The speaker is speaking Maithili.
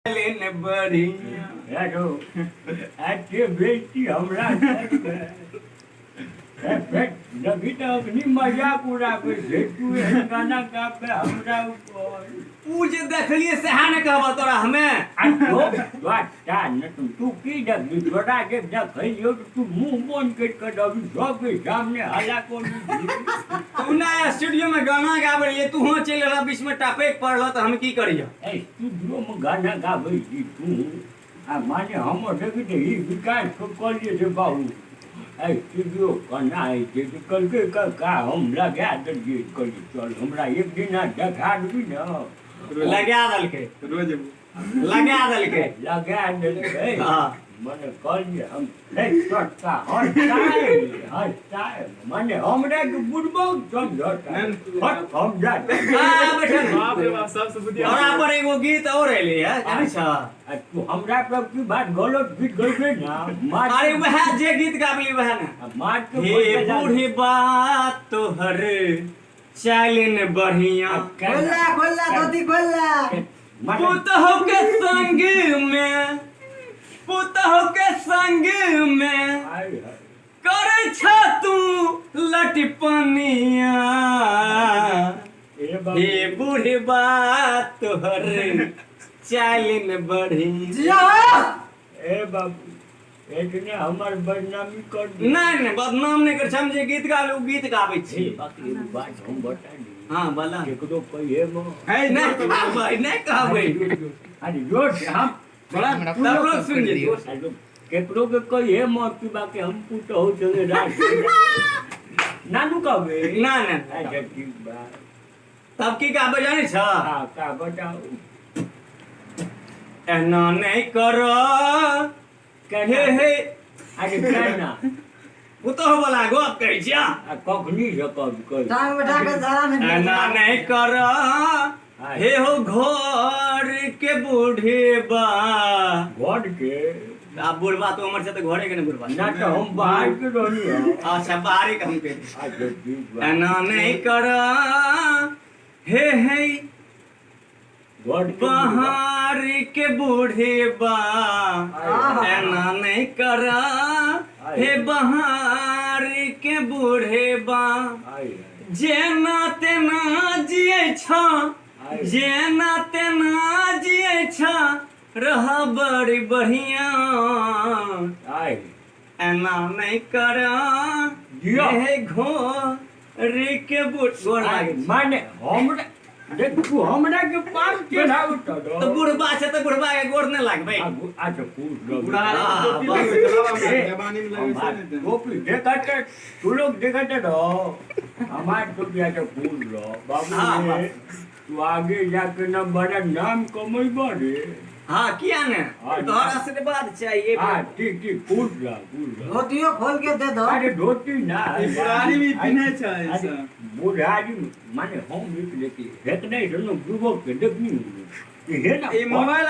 लेने बढ़िया। हेलो, एते बेइज्जती हमरा देखी तऽ अखनी मजाक उड़ाबै छै तू एहन गाना गाबे हमरा ऊपर। ऊ जे देखलिए सएह ने कहबह तोरा हमे। आ तो ने तू की देखबी, तोरा जे देखैयो तऽ तू मुँह बंद करि कऽ दबी सबके सामने हल्ला कऽ। तू ना स्टूडियो में गाना गाबै रहिए, तू हो चलि रहल बीच में टपक पड़ल तऽ हम की करियो? स्टूडियो में गाना गाबै छी तू आ माने हम देखी तऽ ई विकास के कहलिए जे बाबू स्टूडियो केना होइ छै, तऽ कहलकै काका हम लगा देलियै। कहलियै चल हमरा एक दिना देखा देबी ने। लगा देलकै। रोज लगा देलकै। लगा देलकै। हाँ। मने कहलियै हम टटका हँसताय हँसताय, मने हमरा के बुढ़बो समझता हट हम जा। आ, बैठल। बाप रे बाप, सबसे बुद्धि। तोरा पर एगो गीत और एलै है, जानै छ? आ तू हमरा पर की बात गलत गीत गैबे ना मार। अरे वएह जे गीत गाबली वएह ने। आ मार के हे बूढ़ी बात तोहर चालिन बढ़िया। खोल खोल धोती खोल। पुतहु के संग में, पुतहु के संग में करे छ तू लटपनिया, हे बूढ़ी बात तोहर चालिन बढ़िया। जिया। ए बाबू, एतने हमर बदनामी कर दी। नहीं नहीं, बदनाम नहीं कर, हम जे गीत गालू गीत गाबै छी। बाकी एगो बात हम बता दी। हाँ बोला। केकरो कहिए म नहीं कहबै, नहीं कहबै। अरे जोर से हम बड़ा सब लोग सुन जेतौ। अरे केकरो के कहिए म कि बाकी हम पुतहु संगे राज नानू कहबे। ना ना। अच्छा ठीक बा। तब की गाबै जानै छ? हाँ का बताओ। एना नहीं कर केना? हे हे। अरे केना? पुतहु वाला गप कहै छिया। आ कखनी से कब कही? टांग बैठा के धारा में। एना नहीं कर हे हो घर के बूढ़े बा। घर के? आब बुढ़बा तो हमर से तऽ घरे के ने बुढ़बा। ना तो हम बाहर के रहनी हो। अच्छा बाहरे के हम के। अच्छा ठीक बा। एना नहीं कर हे हे घर के बुढ़बा। बाहर के बूढ़े बा, एना नहीं कर हे बहार के बूढ़े बा, आय जेना तेना जियै छ, आय। जेना तेना जियै छ रह बड़ी बढ़िया। आय। एना नहीं कर जिया। हे घोर के बूढ़ गोर लागै छै। माने हमरा देख तू हमरा के पास चढ़ाव तऽ बुढ़बा छै तऽ बुढ़बा के गोर नहि लागबै। अच्छा पूछ लो। बुढ़ा हाँ, टोपी बस। लगबै छै, बाबा, ए, जवानी में लगै छै ने तें। टोपी देखते तू लोग देखते रहो, हमार टोपी अच्छा पूछ लो बाबू। हाँ, रे, तू आगे जाके ना बड़ा नाम कमेबा रे। हाँ किया ने। हाँ, तोहर आशीर्वाद चाहिए। हाँ ठीक ठीक, पूछ लो पूछ लो। धोतियो खोल के दे दो। अरे धोती ना। ई बुढ़ारी में पिन्है छै अरे, ई सब। बुढ़ारी माने हम एक लेके हेत नहीं सुनो युवक के देखनी हे ना। ई मोबाइल।